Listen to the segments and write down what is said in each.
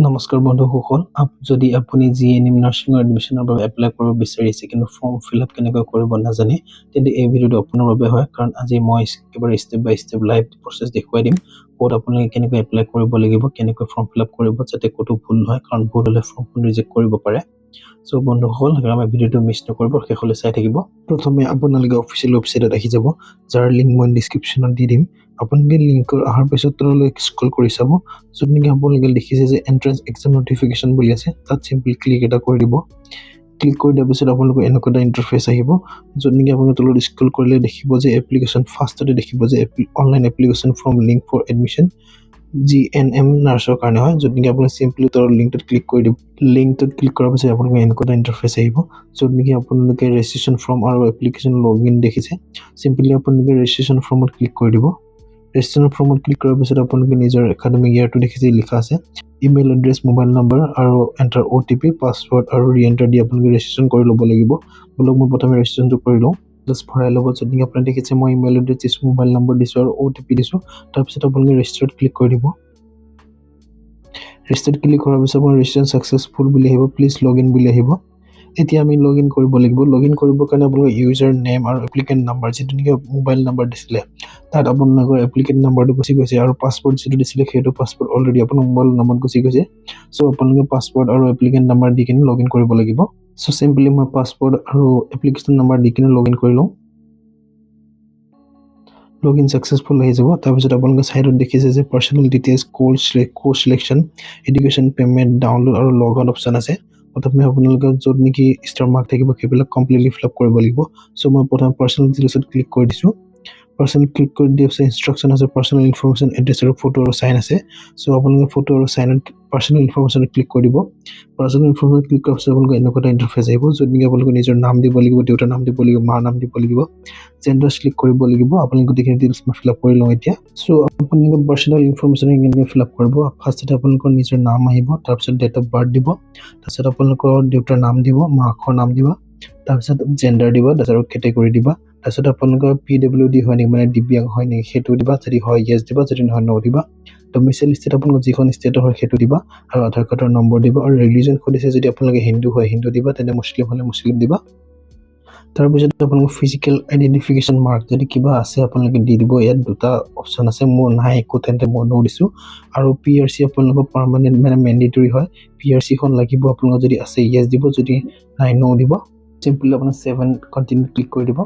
নমস্কাৰ বন্ধুসকল, যদি আপুনি জিএনএম নাৰ্ছিঙৰ এডমিশ্যনৰ বাবে এপ্লাই কৰিব বিচাৰিছে কিন্তু ফৰ্ম ফিল আপ কেনেকৈ কৰিব নাজানে, তেন্তে এই ভিডিঅ'টো আপোনাৰ বাবে হয়। কাৰণ আজি মই একেবাৰে step by step live process দেখুৱাই দিম, ক'ত আপোনালোকে কেনেকৈ এপ্লাই কৰিব লাগিব, কেনেকৈ ফৰ্ম ফিল আপ কৰিব, যাতে ক'তো ভুল নহয়, কাৰণ ভুল হ'লে ফৰ্মখন ৰিজেক্ট কৰিব পাৰে। চ' বন্ধুসকল, সেইকাৰণে ভিডিঅ'টো মিছ নকৰিব, শেষলৈ চাই থাকিব। প্ৰথমে আপোনালোকে অফিচিয়েল ৱেবছাইটত আহি যাব, যাৰ লিংক মই ডিছক্ৰিপশ্যনত দি দিম। আপোনালোকে লিংকৰ অহাৰ পিছত তললৈ স্ক্ৰল কৰি চাব, য'ত নেকি আপোনালোকে দেখিছে যে এণ্ট্ৰেঞ্চ এক্সাম নটিফিকেশ্যন বুলি আছে। তাত চিম্পলি ক্লিক এটা কৰি দিব। ক্লিক কৰি দিয়াৰ পিছত আপোনালোকৰ এনেকুৱা এটা ইণ্টাৰফেচ আহিব, য'ত নেকি আপোনালোকে তলত স্ক্ৰল কৰিলে দেখিব যে এপ্লিকেশ্যন, ফাৰ্ষ্টতে দেখিব যে online application form link for admission GNM নাৰ্ছৰ কাৰণে হয়, য'ত নেকি আপুনি চিম্পলি তলত লিংকটোত ক্লিক কৰি দিব। লিংকটোত ক্লিক কৰাৰ পিছত আপোনালোকে এনেকুৱা এটা ইণ্টাৰফেচ আহিব, য'ত নেকি আপোনালোকে ৰেজিষ্ট্ৰেশ্যন ফৰ্ম আৰু এপ্লিকেশ্যন লগ ইন দেখিছে। চিম্পলি আপোনালোকে ৰেজিষ্ট্ৰেশ্যন ফৰ্মত ক্লিক কৰি দিব। ৰেজিষ্ট্ৰেশ্যন ফৰ্মত ক্লিক কৰাৰ পিছত আপোনালোকে নিজৰ একাডেমিক ইয়াৰটো দেখিছে লিখা আছে, ইমেইল এড্ৰেছ, মোবাইল নম্বৰ আৰু এণ্টাৰ অ'টিপি, পাছৱৰ্ড আৰু ৰি এণ্টাৰ দি আপোনালোকে ৰেজিষ্ট্ৰেশ্যন কৰি ল'ব লাগিব। ব'লক, মই প্ৰথমে ৰেজিষ্ট্ৰেশ্যনটো কৰি লওঁ। জাষ্ট ভৰাই ল'ব, য'ত নেকি আপোনালোকে দেখিছে মই ইমেইল এড্ৰেছ দিছোঁ, মোবাইল নম্বৰ দিছোঁ আৰু অ'টিপি দিছোঁ। তাৰপিছত আপোনালোকে ৰেজিষ্টাৰত ক্লিক কৰি দিব। ৰেজিষ্টাৰত ক্লিক কৰাৰ পিছত আপোনাৰ ৰেজিষ্ট্ৰেশ্যন ছাকচেছফুল বুলি আহিব, প্লিজ লগ ইন বুলি আহিব। এতিয়া আমি লগ ইন কৰিব লাগিব। লগ ইন কৰিবৰ কাৰণে আপোনালোকৰ ইউজাৰ নেম আৰু এপ্লিকেণ্ট নাম্বাৰ, যিটো নেকি মোবাইল নাম্বাৰ দিছিলে, তাত আপোনালোকৰ এপ্লিকেণ্ট নাম্বাৰটো গুচি গৈছে আৰু পাছৱৰ্ড যিটো দিছিলে, সেইটো পাছৱৰ্ড অলৰেডি আপোনাৰ মোবাইল নম্বৰত গুচি গৈছে। চ' আপোনালোকে পাছৱৰ্ড আৰু এপ্লিকেণ্ট নাম্বাৰ দি কিনে লগ ইন কৰিব লাগিব। চ' চিম্পলি মই পাছৱৰ্ড আৰু এপ্লিকেশ্যন নাম্বাৰ দি কিনে লগ ইন কৰি লওঁ। লগ ইন ছাকচেছফুল আহি যাব। তাৰপিছত আপোনালোকে ছাইডত দেখিছে যে personal details, course selection, education, payment, download আৰু লগ আউট অপশ্যন আছে। প্ৰথমে আপোনালোকে য'ত নেকি ষ্টাৰ মাৰ্ক থাকিব, সেইবিলাক কমপ্লিটলি ফিল আপ কৰিব লাগিব। চ' মই প্ৰথমে পাৰ্চনেল ডিটেইলছত ক্লিক কৰি দিছোঁ। পাৰ্চনেল ক্লিক কৰি দিয়াৰ পিছত ইনষ্ট্ৰাকশ্যন আছে, পাৰ্চনেল ইনফৰমেশ্যন, এড্ৰেছ আৰু ফটো আৰু চাইন আছে। চ' আপোনালোকে ফটো আৰু চাইনত, পাৰ্চনেল ইনফৰমেশ্যনত ক্লিক কৰি দিব। পাৰ্চনেল ইনফৰমেশ্যন ক্লিক কৰাৰ পিছত আপোনালোকৰ এনেকুৱা এটা ইণ্টাৰফেচ আহিব, য'ত নেকি আপোনালোকে নিজৰ নাম দিব লাগিব, দেউতাৰ নাম দিব লাগিব, মাৰ নাম দিব লাগিব, জেণ্ডাৰ চিলেক্ট কৰিব লাগিব। আপোনালোকে গোটেইখিনি ডিটেইলছ মই ফিল আপ কৰি লওঁ এতিয়া। চ' আপোনালোকে পাৰ্চনেল ইনফৰমেশ্যন কেনেকৈ ফিল আপ কৰিব? ফাৰ্ষ্টতে আপোনালোকৰ নিজৰ নাম আহিব, তাৰপিছত ডেট অফ বাৰ্থ দিব, তাৰপিছত আপোনালোকৰ দেউতাৰ নাম দিব, মাকৰ নাম দিব, তাৰপিছত জেণ্ডাৰ দিব, তাৰপিছত আৰু কেটেগৰী দিবা। তাৰপিছত আপোনালোকৰ পিডব্লিউডি হয় নেকি, মানে দিব্যাংগ হয় নেকি, সেইটো দিবা। যদি হয় য়েছ দিবা, যদি নহয় ন দিবা। ডমিচাইল ষ্টেট আপোনালোকৰ যিখন ষ্টেটৰ হয় সেইটো দিবা আৰু আধাৰ কাৰ্ডৰ নম্বৰ দিবা। আৰু ৰিলিজন সুধিছে, যদি আপোনালোকে হিন্দু হয় হিন্দু দিবা, তেন্তে মুছলিম হ'লে মুছলিম দিবা। তাৰপিছত আপোনালোকৰ ফিজিকেল আইডেণ্টিফিকেশ্যন মাৰ্ক যদি কিবা আছে, আপোনালোকে দি দিব। ইয়াত দুটা অপশ্যন আছে, মোৰ নাই একো, তেন্তে মই ন দিছোঁ। আৰু পিআৰচি আপোনালোকৰ পাৰ্মানেণ্ট, মানে মেণ্ডেটৰী হয়, পিআৰচিখন লাগিব আপোনালোকৰ। যদি আছে য়েছ দিব, যদি নাই ন দিব। চিম্পলি আপোনাৰ ছেভ এণ্ড কণ্টিনিউ ক্লিক কৰি দিব।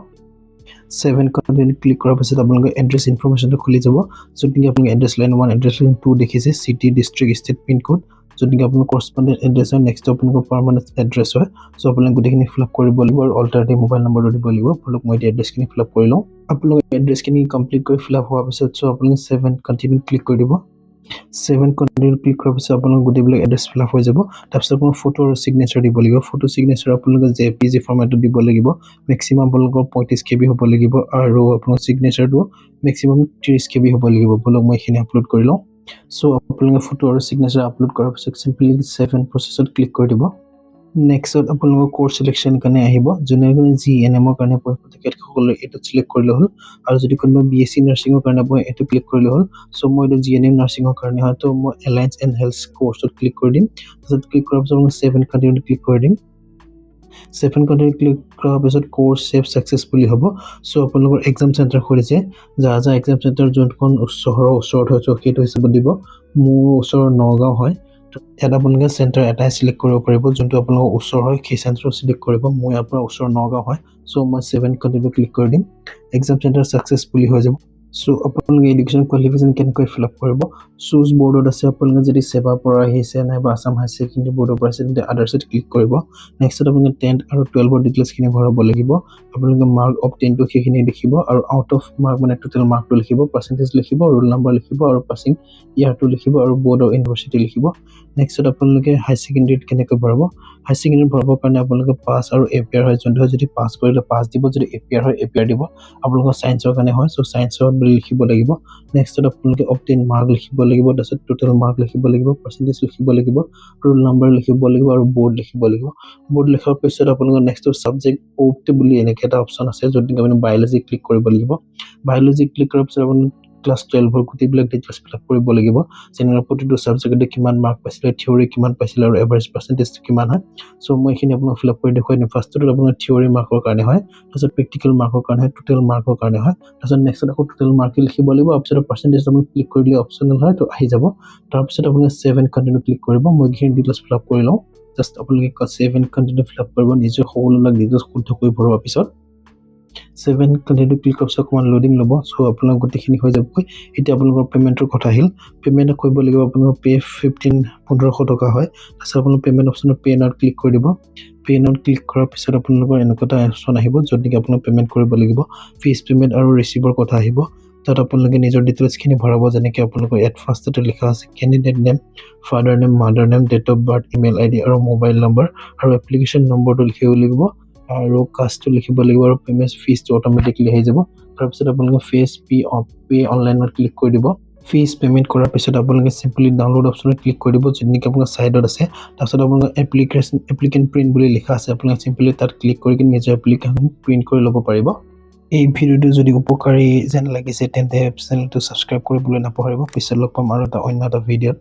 ছেভ এণ্ড কণ্টিনিউ ক্লিক কৰাৰ পিছত আপোনালোকৰ এড্ৰেছ ইনফৰমেশ্যনটো খুলি যাব, য'ত নেকি আপোনালোকে address line 1, address line 2 দেখিছে, city, district, state, pincode, য'ত নেকি আপোনাৰ কৰস্পণ্ডেণ্ট এড্ৰেছ হয়। নেক্সট আপোনালোকৰ পাৰ্মানেণ্ট এড্ৰেছ হয়। চ' আপোনালোকে গোটেইখিনি ফিল আপ কৰিব লাগিব আৰু অল্টাৰনেটিভ মোবাইল নম্বৰটো দিব লাগিব। ব'লক, মই এতিয়া এড্ৰেছখিনি ফিল আপ কৰি লওঁ। আপোনালোকে এড্ৰেছখিনি কমপ্লিট কৰি ফিল আপ হোৱাৰ পিছত চ' আপোনালোকে ছেভ এণ্ড কণ্টিনিউ ক্লিক কৰি দিব। ছেভ এণ্ড কণ্টিনিউ ক্লিক কৰাৰ পিছত আপোনালোকৰ গোটেইবিলাক এড্ৰেছ ফিল আপ হৈ যাব। তাৰপিছত আপোনাৰ ফটো আৰু ছিগনেচাৰ দিব লাগিব। ফটো ছিগনেচাৰ আপোনালোকে জেপিজি ফৰ্মেটত দিব লাগিব। মেক্সিমাম আপোনালোকৰ 35 কেবি হ'ব লাগিব আৰু আপোনাৰ ছিগনেচাৰটো মেক্সিমাম 30 কেবি হ'ব লাগিব। ব'লক, মই এইখিনি আপলোড কৰি লওঁ। চ' আপোনালোকে ফটো আৰু ছিগনেচাৰ আপলোড কৰাৰ পিছত চিম্পলি ছেভ এণ্ড প্ৰচেছত ক্লিক কৰি দিব। নেক্সটত আপোনালোকৰ কৰ্চ চিলেকশ্যন কাৰণে আহিব। যোনে জিএনএমৰ কাৰণে পঢ়িব, তেখেতসকলে এইটোত চিলেক্ট কৰিলে হ'ল আৰু যদি কোনোবা বিএছচি নাৰ্ছিঙৰ কাৰণে পঢ়ে, এইটো ক্লিক কৰিলে হ'ল। চ' মই এইটো জিএনএম নাৰ্ছিঙৰ কাৰণে হয়, ত' মই এলায়েন্স এণ্ড হেল্থ কৰ্চত ক্লিক কৰি দিম। তাৰপিছত ক্লিক কৰাৰ পিছত মই ছেভ এণ্ড কণ্টিনিউ ক্লিক কৰি দিম। ছেভ এণ্ড কণ্টিনিউ ক্লিক কৰাৰ পিছত কৰ্চ ছেভ ছাকচেছফুলি হ'ব। চ' আপোনালোকৰ এক্সাম চেণ্টাৰ সুধিছে, যাৰ যাৰ এক্সাম চেণ্টাৰ যোনখন চহৰৰ ওচৰত হয়, চ' সেইটো হিচাপত দিব। মোৰ ওচৰৰ নগাঁও হয়। ইয়াত আপোনালোকে চেণ্টাৰ এটাই চিলেক্ট কৰিব পাৰিব, যোনটো আপোনালোকৰ ওচৰ হয় সেই চেণ্টাৰটো চিলেক্ট কৰিব। মই আপোনাৰ ওচৰ নগাঁও হয়, চ' মই ছেভ এণ্ড কণ্টিনিউ ক্লিক কৰি দিম। এক্সাম চেণ্টাৰ ছাকচেছফুলি হৈ যাব। চ' আপোনালোকে এডুকেশ্যন কোৱালিফিকেশ্যন কেনেকৈ ফিল আপ কৰিব? চুজ বৰ্ডত আছে, আপোনালোকে যদি ছেবাৰ পৰা আহিছে নাইবা আছাম হায়াৰ ছেকেণ্ডেৰী বৰ্ডৰ পৰা আহিছে, তেন্তে আদাৰ্ছত ক্লিক কৰিব। নেক্সটত আপোনালোকে টেন্থ আৰু টুৱেলভৰ ডিটেইলছখিনি ভৰাব লাগিব। আপোনালোকে মাৰ্ক অবটেইনটো সেইখিনি লিখিব আৰু আউট অফ মাৰ্ক, মানে টোটেল মাৰ্কটো লিখিব, পাৰ্চেণ্টেজ লিখিব, ৰোল নাম্বাৰ লিখিব আৰু পাছিং ইয়াৰটো লিখিব আৰু বৰ্ড অফ ইউনিভাৰ্চিটি লিখিব। নেক্সটত আপোনালোকে হায়াৰ ছেকেণ্ডেৰীত কেনেকৈ ভৰাব? হায়াৰ ছেকেণ্ডেৰীত ভৰাবৰ কাৰণে আপোনালোকে পাছ আৰু এপিয়াৰ হয় যোনটো হয়, যদি পাছ কৰিলে পাছ দিব, যদি এপিয়াৰ হয় এপিয়াৰ দিব। আপোনালোকৰ ছায়েন্সৰ কাৰণে হয়, চ' ছায়েন্সৰ বুলি লিখিব লাগিব। নেক্সটত আপোনালোকে অবটেইন মাৰ্ক লিখিব লাগিব, তাৰপিছত টোটেল মাৰ্ক লিখিব লাগিব, পাৰ্চেণ্টেজ লিখিব লাগিব, ৰোল নাম্বাৰ লিখিব লাগিব আৰু বৰ্ড লিখিব লাগিব। বৰ্ড লিখাৰ পিছত আপোনালোকৰ নেক্সটৰ ছাবজেক্ট অপ্ট বুলি এনেকৈ এটা অপশ্যন আছে, য'ত নেকি আপুনি বায়'লজি ক্লিক কৰিব লাগিব। বায়'লজি ক্লিক কৰাৰ পিছত আপুনি ক্লাছ 12ৰ গোটেইবিলাক ডিটেইলছ ফিল আপ কৰিব লাগিব, যেনে প্ৰতিটো ছাবজেক্টতে কিমান মাৰ্ক পাইছিলে, থিয়ৰী কিমান পাইছিলে আৰু এভাৰেজ পাৰ্চেণ্টেজটো কিমান হয়। চ' মই এইখিনি আপোনাক ফিল আপ কৰি দেখুৱাই দিম। ফাৰ্ষ্টটোত আপোনাৰ থিয়ৰী মাৰ্কৰ কাৰণে হয়, তাৰপিছত প্ৰেক্টিকেল মাৰ্কৰ কাৰণে হয়, টোটেল মাৰ্কৰ কাৰণে হয়। তাৰপিছত নেক্সটত আকৌ টোটেল মাৰ্ক লিখিব লাগিব। তাৰপিছত পাৰ্চেণ্টেজ আপুনি ক্লিক কৰি দিলে অপশ্যনেল হয়, তো আহি যাব। তাৰপিছত আপুনি ছেভ এণ্ড কণ্টিনিউ ক্লিক কৰিব। মই এইখিনি ডিটেইলছ ফিল আপ কৰি লওঁ। জাষ্ট আপোনালোকে save and continue fill up কৰিব, নিজৰ সকলোবিলাক ডিটেইলছ শুদ্ধ কৰি ভৰোৱাৰ পিছত ছেভ এণ্ড কণ্টিনিউ ক্লিক কৰাৰ পিছত অকণমান লোডিং ল'ব। চ' আপোনাৰ গোটেইখিনি হৈ যাবগৈ। এতিয়া আপোনালোকৰ পে'মেণ্টৰ কথা আহিল। পে'মেণ্ট কৰিব লাগিব আপোনালোকৰ পে' 1500 টকা হয়। তাৰপিছত আপোনালোক পে'মেণ্ট অপশ্যনত পে' নাওত ক্লিক কৰি দিব। পে' নাওত ক্লিক কৰাৰ পিছত আপোনালোকৰ এনেকুৱা এটা অপশ্যন আহিব, য'ত নেকি আপোনালোক পে'মেণ্ট কৰিব লাগিব। ফিজ পে'মেণ্ট আৰু ৰিচিভৰ কথা আহিব। তাত আপোনালোকে নিজৰ ডিটেইলছখিনি ভৰাব, যেনেকৈ আপোনালোকৰ ইয়াত ফাৰ্ষ্টতে লিখা আছে candidate name, father name, mother name, date of birth, email ID আৰু মোবাইল নম্বৰ আৰু এপ্লিকেশ্যন নম্বৰটো লিখিব লাগিব আৰু কাষ্টটো লিখিব লাগিব আৰু পে'মেণ্ট ফিজটো অট'মেটিকলি আহি যাব। তাৰপিছত আপোনালোকে ফিজ পে' অনলাইনত ক্লিক কৰি দিব। ফিজ পে'মেণ্ট কৰাৰ পিছত আপোনালোকে চিম্পলি ডাউনলোড অপশ্যনত ক্লিক কৰি দিব, য'ত নেকি আপোনাৰ ছাইডত আছে। তাৰপিছত আপোনালোকৰ এপ্লিকেণ্ট প্ৰিণ্ট বুলি লিখা আছে, আপোনালোকে চিম্পলি তাত ক্লিক কৰি কিনে নিজৰ এপ্লিকেশ্যন প্ৰিণ্ট কৰি ল'ব পাৰিব। এই ভিডিঅ'টো যদি উপকাৰী যেন লাগিছে, তেন্তে চেনেলটো ছাবস্ক্ৰাইব কৰিবলৈ নাপাহৰিব। পিছত লগ পাম আৰু এটা অন্য এটা ভিডিঅ'ত।